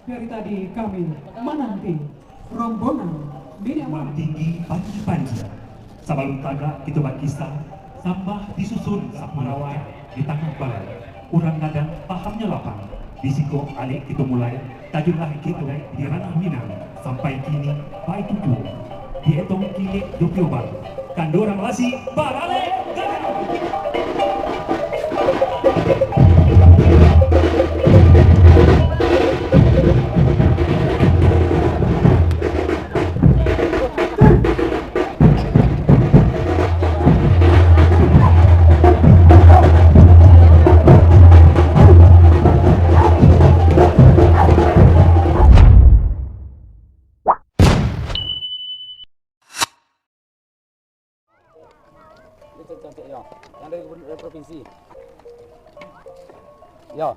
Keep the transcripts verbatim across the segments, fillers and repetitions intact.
Dari tadi kami mananti rombongan Niniak Mamak. Matinggi panji-panji. Sabalun tagak kito bakisah, sambah disusun saparawai di tangah balai. Urang gadang pahamnyo lapang. Di siko alek kito mulai, tajunlah kito di ranah Minang. Sampai kini baitu juo. Di etong kilek jo piobang. Kando urang lasi, baralek gadang. Ini cantik, yo. Yang dari gubernur, dari provinsi. Yo.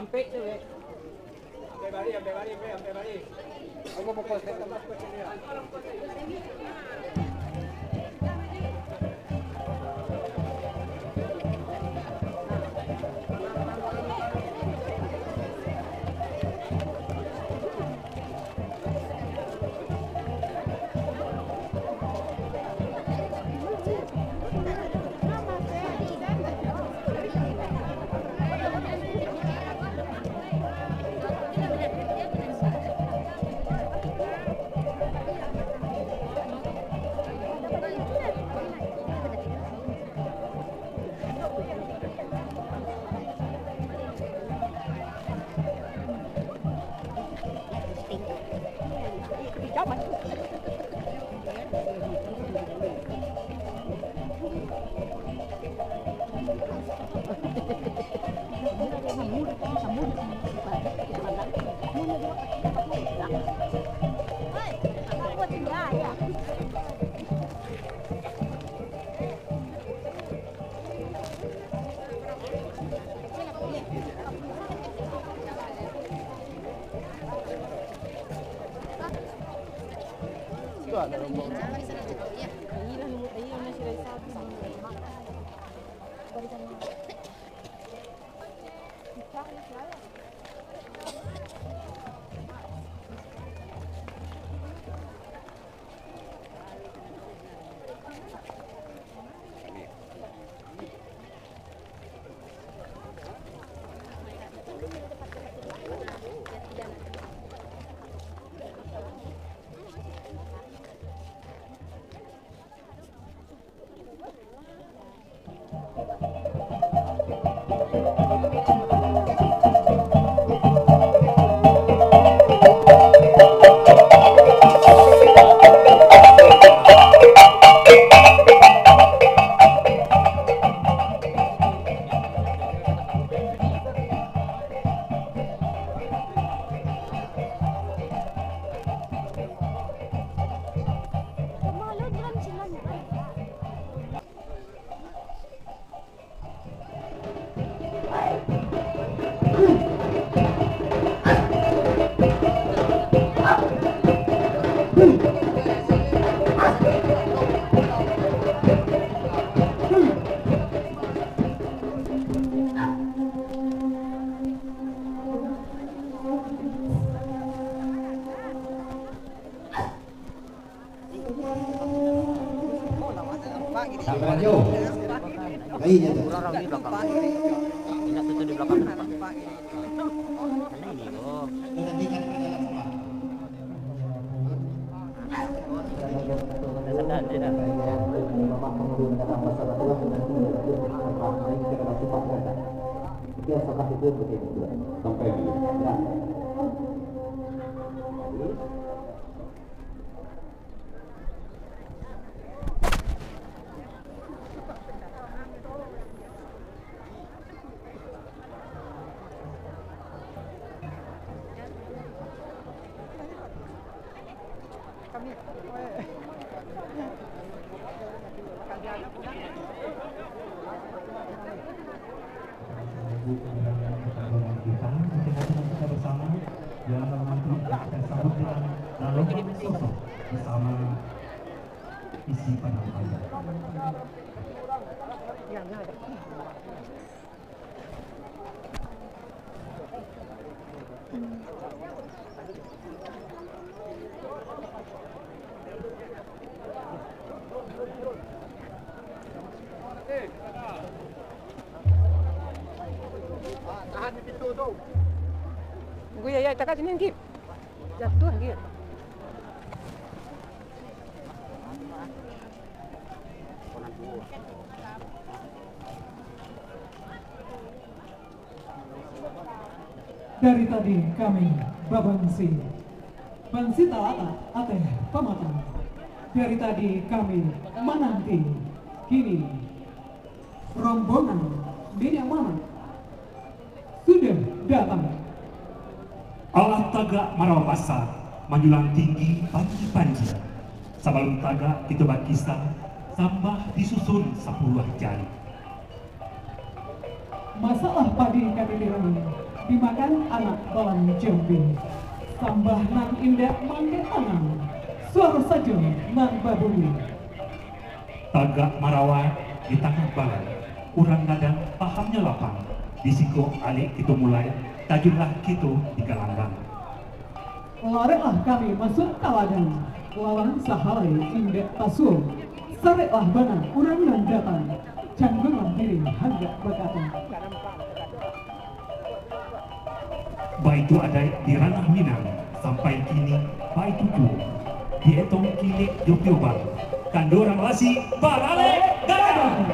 Ampek tu, eh. Ampek balik, ampek balik, ampek, ampek balik. Rajo. Lainnya tu. Kurang di belakang. Indak tu, tu di belakang tu, Pak. Sana ini, oh. Dah sadar dia dah. Sampai. Kita bersama, yang nanti kita sambut dengan dalam sosok bersama isi padang panjang. Tahan di pintu tu. Tunggu ya, ya, takat sini, Angkip. Jatuh, Angkip. Dari tadi kami babansi, bansi talatak ateh pamatang. Dari tadi kami mananti, kini rombongan Niniak Mamak sudah datang. Alah tagak marawa basa, manjulang tinggi panji-panji. Sabalun tagak kito bakisa, sambah disusun sapuluah jari. Masalah padi ka ditilang, dimakan anak balang jambi. Sambah nan indak mangkek tangan, suaro sajo nan babunyi. Tagak marawa di tangah balai, urang gadang pahamnyo lapang, di siko alek kito mulai, tajunlah kito di galanggang. Lareklah kami masuak ka ladang, lawan sahalai indak tasuo. Sareklah bana urang nan datang, cangguanglah diri handak bakato. Baitu adaik di ranah Minang, sampai kini baitu juo. Di etong kilek jo piobang, tando urang lasik baralek gadang.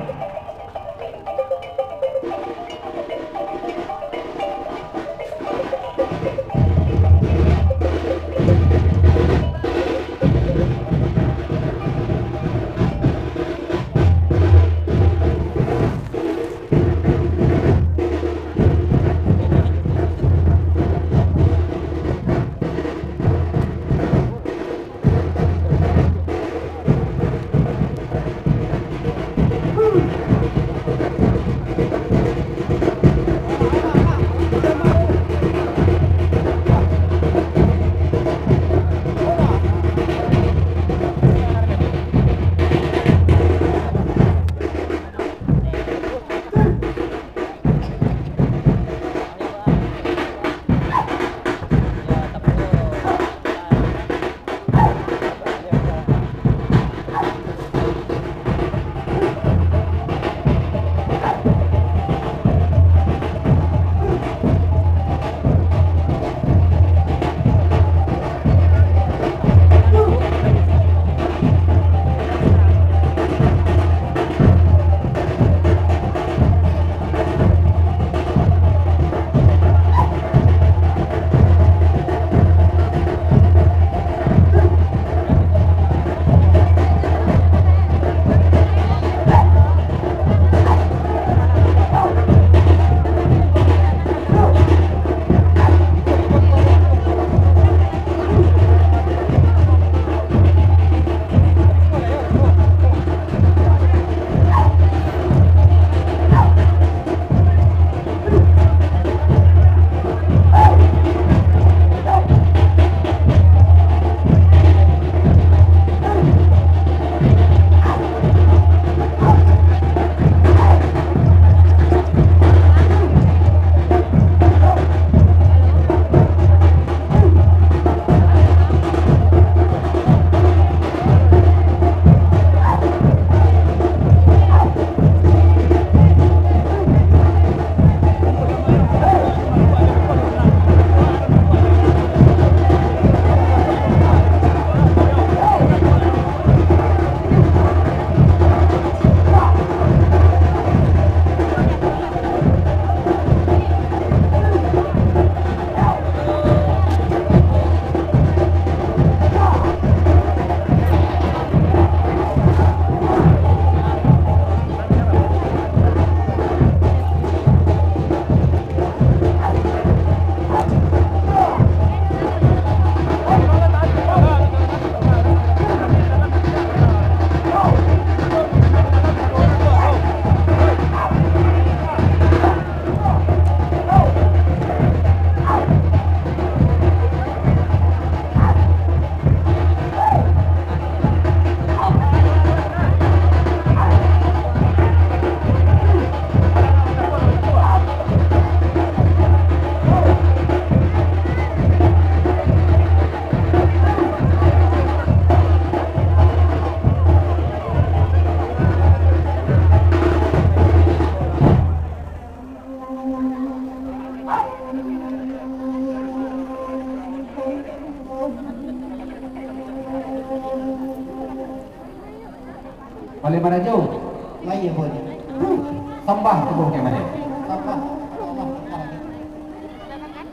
Malin Marajo. Lai, Ampun. Sambah tubuah Bakeh Malin. Sambah.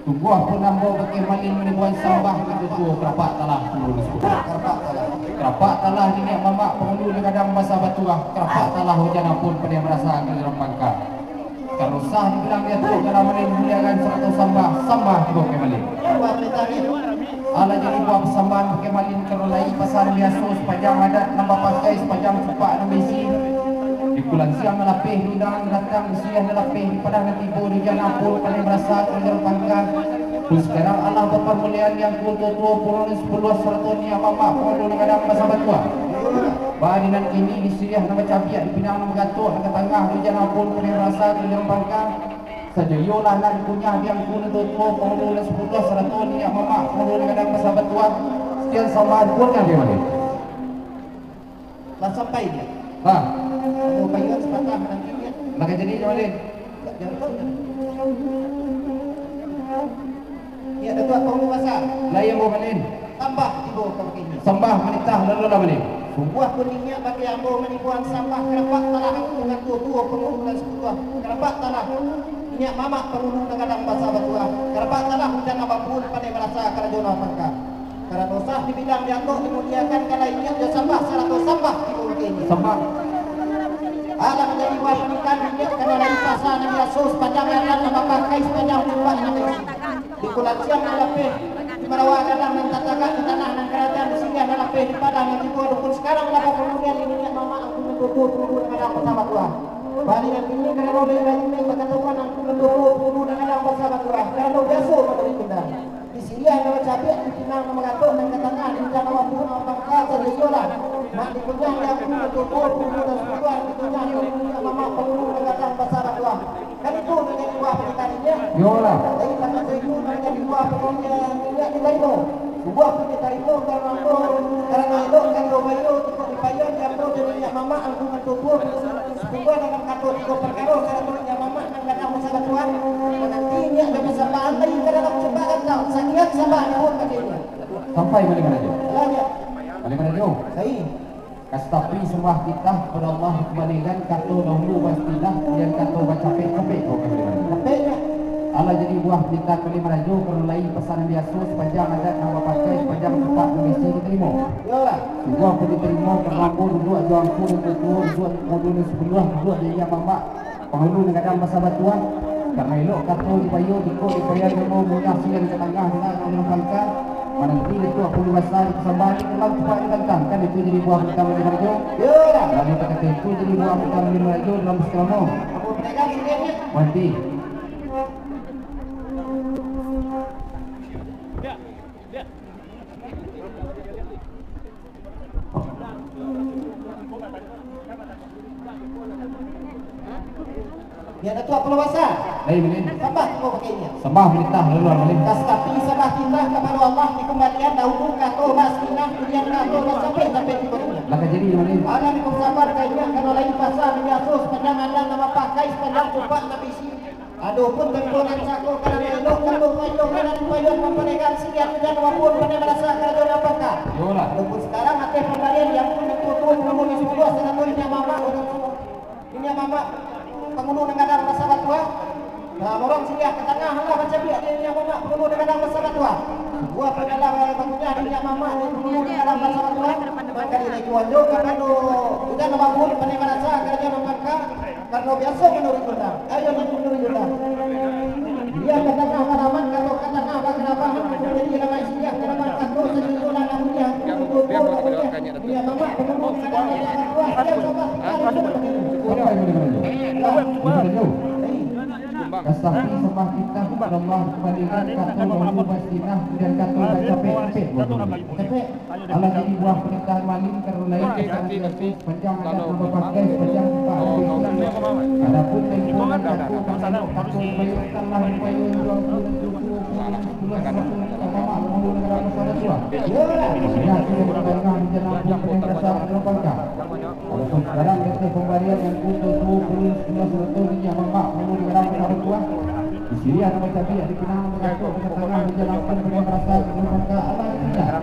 Tubuah pun ambo Bakeh Malin manibuan sambah ka tutuo karapak talah pangulu nan sabuah. Karapak talah. Karapak talah niniak mamak pangulu nan gadang basa batuah. Karapak talah hujan ampun pandai marasa ka dalam pangka. Karano sah dibilang di ateh dalam Malin buliakan sarato sambah, sambah tubuah Bakeh Malin. Alah jadi buah pasambahan Bakeh Malin karano lai pasan biaso sapanjang adat nan bapakai sapanjang cupak nan baisi. Di kulansiang nan lapeh, di undangan nan datang, di siriah nan lapeh, di padang nan tibo, di hujan ampun pandai marasa ka dalam pangka. Pun sakarang alah bapamuliaan di angku tutuo pangulu nan sapuluah sarato niniak mamak pangulu nan gadang basa batuah. Baa di nan kini di siriah nan bacabiak, di pinang nan bagatok, nan ka tangah, di hujan ampun pandai marasa ka dalam pangka. Sajo iyolah nan dikunyah di angku nan tutuo pangulu nan sapuluah sarato niniak mamak pangulu nan gadang basa batuah. Sakian sambah dibuatkan di Malin. Lah sampai dia. Ha. Ambo payuang sapatah nan kini. Lah ka jadi di Malin. Indak jadi. Indak Datuak Pangulu Basa. Lai ambo Malin. Sambah tibo ka bakeh inyiak. Sambah manitah lalu lah Malin. Sungguah pun inyiak bakeh ambo manibuan sambah karapak talah angku nan tutuo pangulu nan sapuluah. Karapak talah inyiak mamak pangulu nan gadang basa batuah. Karapak talah hujan nan baambun pandai marasa karajo nan bapangka. Karano sah dibilang di ateh dimuliakan, kalau inyiak jo sambah sarato sambah tibo bakeh inyiak. Sambah. Alah manjadi buah panitahan inyiak karano lai pasan nan biaso sapanjang adat nan bapakai sapanjang cupak nan baisi. Di kulansiang nan lapeh, di marawa gadang nan tatagak, di tanah nan karajan, di siriah nan lapeh, di padang nan tibo, adopun sakarang lah bapamuliaan di niniak mamak angku nan tutuo pangulu nan gadang basa batuah. Baa di nan kini karano lai bajumek bakatuangan angku nan tutuo pangulu nan gadang basa batuah, karano biaso manuruik undang. Di siriah nan bacabiak, di pinang nan bagatok, nan ka tangah, di hujan nan baambun nan bapangka, sajo iyolah. Nak dikunyah di angku nan tutuo pangulu nan sapuluah, dikunyah di niniak mamak pangulu nan gadang basa batuah. Kan itu nan jadi buah panitahan inyiak. Iyolah. Jadi, karano itu nan jadi buah panitahan inyiak ditarimo. Buah pun ditarimo karano ambo, karano elok, karano bayo, cukuik dipayuang di ambo jo niniak mamak angku nan tutuo, sungguah dalam kato tigo parkaro, sarato niniak mamak nan gadang basa batuah, mananti inyiak jo pasambahan lai ka dalam cupak gantang, sakian sambah nuhun bakeh inyiak. Sampai Malin Marajo. Lah, inyiak. Malin Marajo. Sai. Ka satapi sambah titah kapado Allah, dikumbalikan kato dahulu baistirahat, kemudian kato bacapek-capek ko ka Malin Marajo. Capeknyo. Alah jadi buah panitahan Malin Marajo, karano lai pasan nan biaso, sapanjang adat nan bapakai, sapanjang cupak nan baisi ditarimo. Iyolah. Sungguah pun ditarimo, karano ambo duduak jo angku nan tutuo, duduak jo pangulu nan sapuluah, duduak jo inyiak mamak pangulu nan gadang basa batuah. Karano elok kato dipayo, jikok dipayuang ambo, mudah sinan ka tangah, nan ka dalam pangka. Mananti Datuak Pangulu Basa di pasambahan di dalam cupak nan gantang, kan itu jadi buah panitahan Malin Marajo. Iyolah. Lalu kata itu jadi buah panitahan Malin Marajo dalam basiramo. Mananti. Yo, Datuak Pangulu Basa. Lai, Malin. Sambah tibo bakeh inyiak. Sambah manitah lalu, Malin. Ka satapi sambah titah kapado Allah, dikumbalikan dahulu kato baistirahat, kemudian kato bacapek-capek tibo inyiak. Lah ka jadi, Malin. Alah dipasambahan ka inyiak, karano lai pasan nan biaso, sapanjang adat nan bapakai, sapanjang cupak nan baisi. Adopun tempo nan cako, karano elok, karano bayo, karano bayo, mamparegang siriah hujan nan baambun pandai marasa karajo nan bapangka. Iyolah. Adopun sakarang ateh pambarian di angku nan tutuo pangulu nan sapuluah, sarato niniak mamak, niniak mamak pangulu nan gadang basa batuah. Nah, lorong siriah ka tangah, alah bacabiak di niniak mamak pangulu nan gadang basa batuah. Buah pun alah bakunyah di niniak mamak pangulu nan gadang basa batuah. Mangko dilakuan jo kapado hujan nan baambun pandai marasa karajo nan bapangka. Karano biaso manuruik undang. Ayo, manuruik undang. Iyo, ka tangah banaman, kato ka tangah bakarabahan, jadi ramai siriah, karabahan kato, sariah urang nan mulia, kumpul-kumpul nan mulia. Iyo, mamak, pangulu, sadang, sadang, kuat, siap, sabar, sabar. Sampai mana-mana. Lah. Mana-mana. Ka satapi sambah titah kapado Allah, dikumbalikan kato dahulu baistirahat, kemudian kato bacapek-capek. Capek. Alah jadi buah panitahan Malin, karano lai pasan nan biaso, sapanjang adat nan bapakai, sapanjang cupak nan baisi. Adopun tempo nan cako, karano elok kato dipayokan, lah dipayo jo angku nan tutuo pangulu nan sapuluah, sarato niniak mamak pangulu nan gadang basa batuah. Siriah sudah ka tangah, hujan nan baambun pandai marasa karajo nan bapangka. Adopun sakarang ateh pambarian di angku nan tutuo pangulu nan sapuluah, sarato niniak mamak pangulu nan gadang basa batuah. Di siriah nan bacabiak, di pinang nan bagatok, ka tangah, di hujan nan baambun pandai marasa karajo nan bapangka. Alah dikunyah.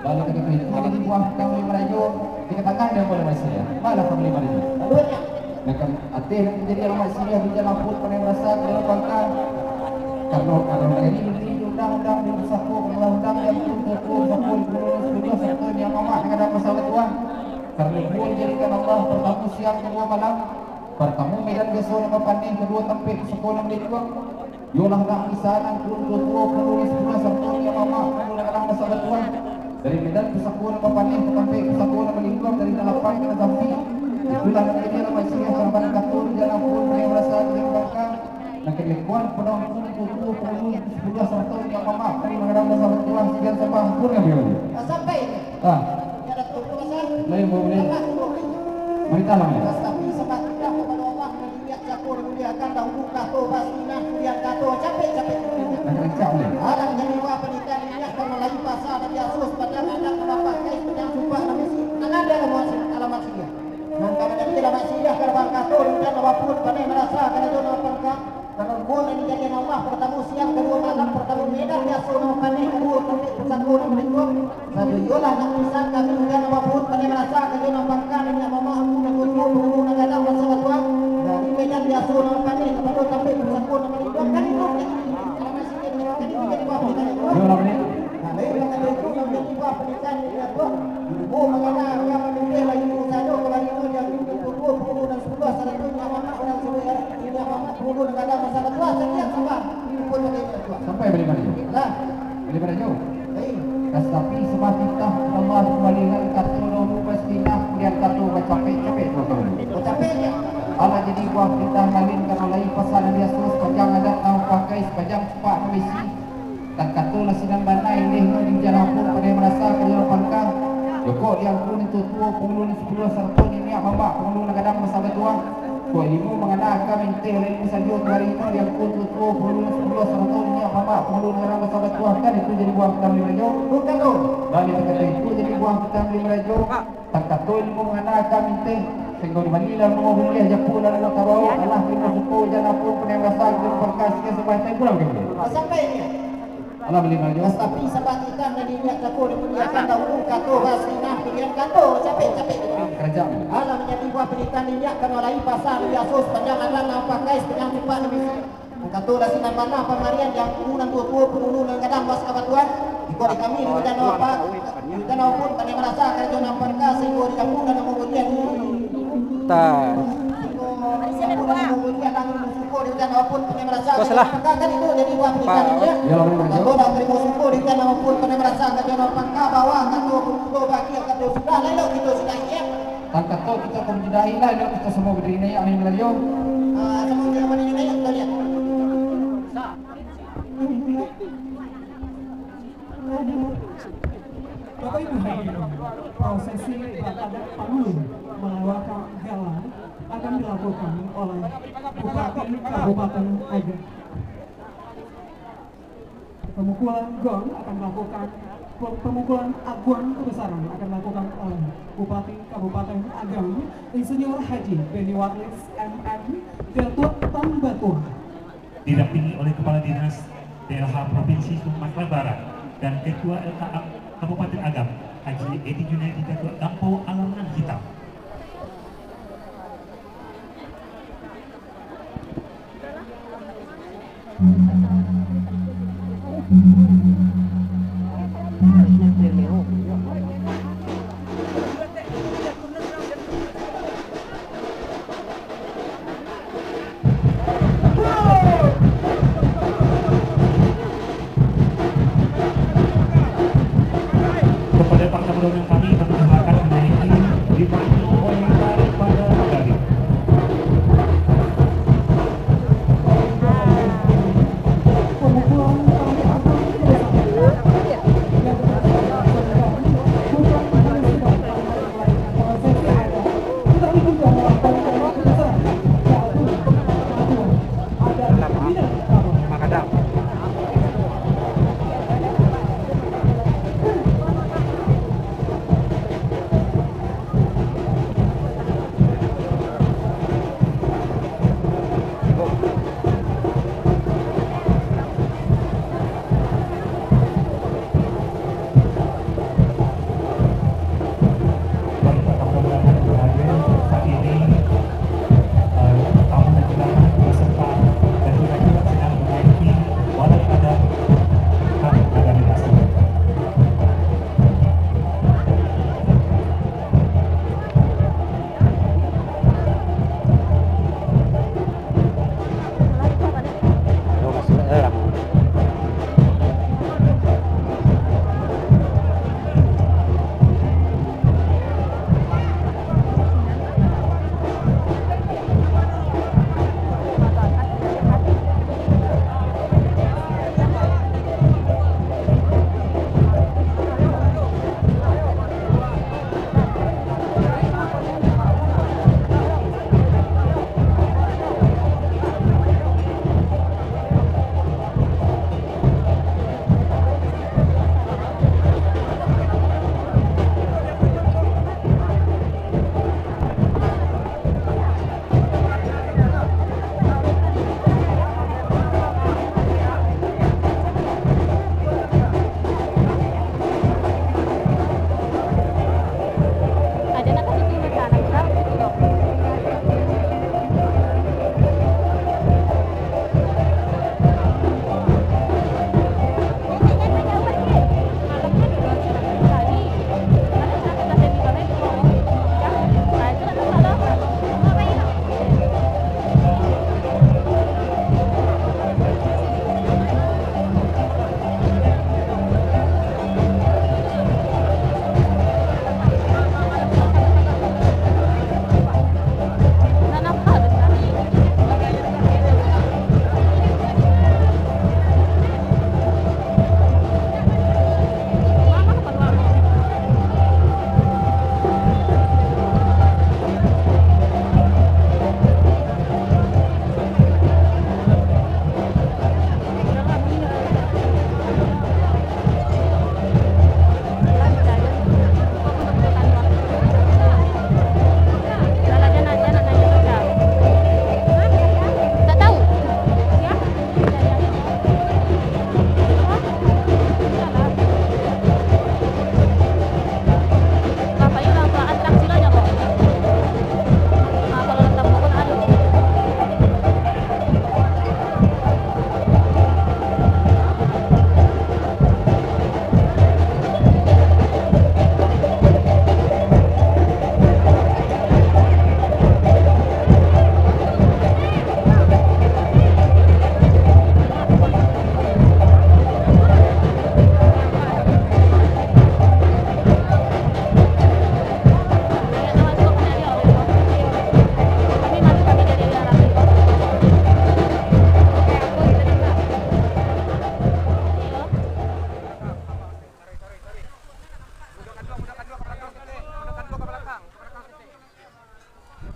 Lalu ketika itu jadi buah kami merayu, di tengah dia boleh masih ya. Malah kami merayu. Nakam ateh jadi amat siriah di jalan pun pandai merasa kena bangka. Karena, karena ini, ini undang-undang di pusako, undang-undang yang pun tuku, pusako di gunung, sepuluh satu yang mamak dengan ada masalah tuan. Karena pun jadikan Allah pertama siang kedua malam, pertama medan biasa nama pandai, kedua tampek pusako nama lingkuang. Yolah nak bisa nangkun tuo-tuo pangulu di sabulah sarto inyo mamak pangulu nan gadang basabatuah. Dari medan pusako nan bapanih, ka tampek pusako nan balingkuang, dari nan lapang ka nan sampi. Itulah nan jadi alamat siriah korban kato di jalan pun, nan marasa di jalan bangka. Nan kalingkuang panangkun tuo-tuo pangulu di sabulah sarto inyo mamak pangulu nan gadang basabatuah. Sakian sambah, ampun, Nabi Allah. Sampai. Ah. Lain, boleh. Marintahlah, Nabi. Tapi sabab indak kapado Allah, Niat jago dimuliakan, dahulu kato basinah, kemudian kato capek-capek. Nak kencang ni. Alah jadi buah panitahan niat, karano lai pasa dari asus, padang adat, adat pakai, padang sumpah, nan bisi. Nan ado alamat si-, alamat siriah. Nan ka manjadi alamat siriah, kalau bang kato, rincan awak pun, pandai marasa, karajo nan pangka. Karano buah nan dijadian Allah, partamo siang, kaduo malam, partamo medan, biaso nan pandai, kaduo tampek pusako nan balingkuang. Sajo iyolah nak pisan kami, jan awak pun pandai marasa, karajo nan pangka, niniak mamak, ampu nan tuo, pangulu nan gadang, basabatuah. Dari medan biaso nan pandai, kapado tampek pusako nan balingkuang, kan itu, kan itu. Kan itu jadi buah panitahan itu. Iyolah, Bre. Nah, lain nan ado itu, nan jadi buah panitahan itu, ilmu mangana, agama, mimpi, lagi usaha, kalau ilmu, jadi ilmu tuo, pangulu nan sabuah, sarato niniak mamak, urang sabuah, niniak mamak, pangulu nan gadang, basabatuah, sakian sambah. Sampai bali marajo. Lah. Bali marajo. Baik. Tatapi sambah titah Allah kambalikan kato dahulu basinah, kemudian kato bacapek-capek dua kali. Bacapek, ya. Alah jadi buah titah malin, karano lai pasa nan biaso, sapanjang adat nan pakai, sapanjang supak nan bisi. Tan kato lah sinan bana, ilinyo di jalan pun pandai marasa, karajo nan pangka. Jokok di angku nan tuo-tuo, pangulu nan sabuah, sarato niniak mamak, pangulu nan gadang basabatuah. Kok ilmu mangana aka minteh, lain sajo tu ari tu, di angku nan tuo-tuo, pangulu nan sabuah, sarato niniak mamak, pangulu nan gadang basabatuah, kan itu jadi buah kutang di marajo. Bukan tu. Bali takah itu jadi buah kutang di marajo. Tan kato ilmu mangana aka minteh, sainggo dibalilah rumah buliah, japulah rumah tabao, alah kino suko, jan ampun pandai marasa, kino pangka, sakian sambah, pulang ka buliah. Sampai ni. Alah, bali marajo. Tapi sabab titah nan niniak jago dimuliakan, dahulu kato basinah, kemudian kato capek-capek. Karajo. Alah manjadi buah panitahan niniak, karano lai pasa nan biaso, sapanjang adat nan pakai, sapanjang supak nan bisi. Nan kato lah sinan bana pambarian, di angku nan tuo-tuo, pangulu nan gadang basabatuah. Iko di kami, di hujan awak, di hujan awak pun pandai marasa, karajo nan pangka, sainggo di japulah rumah buliah. Tan. Kos lah. Tan kato kito ka manjudahi lah, elok kito samo badiri naiak main balajo. Bapak Ibu hadirin, prosesi batadak pangulu mangalawakan galang akan dilakukan oleh Bupati Kabupaten Agam. Pemukulan gong akan dilakukan, pe-, pemukulan aguang kebesaran akan dilakukan oleh Bupati Kabupaten Agam, Insinyur Haji Beni Warlis, M M, Datuak Tan Batuah. Didampingi oleh Kepala Dinas D L H Provinsi Sumatera Barat dan Ketua L K A Kabupaten Agam, Haji Edi Junaidi, Datuak Gampo Alangan Hitam. Kepada para tamu undangan kami, kami silakan menaiki dipandu oleh tari pada pagi hari.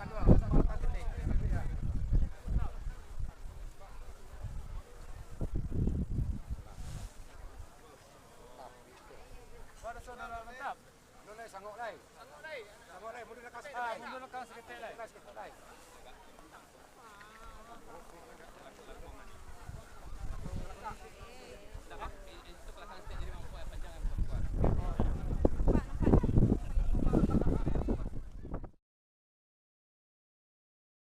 Suara saudara mantap. Sanggup lai. Sanggup lai. Mundur lakang saketek lai. Mundur lakang saketek lai. Mundur lakang saketek lai.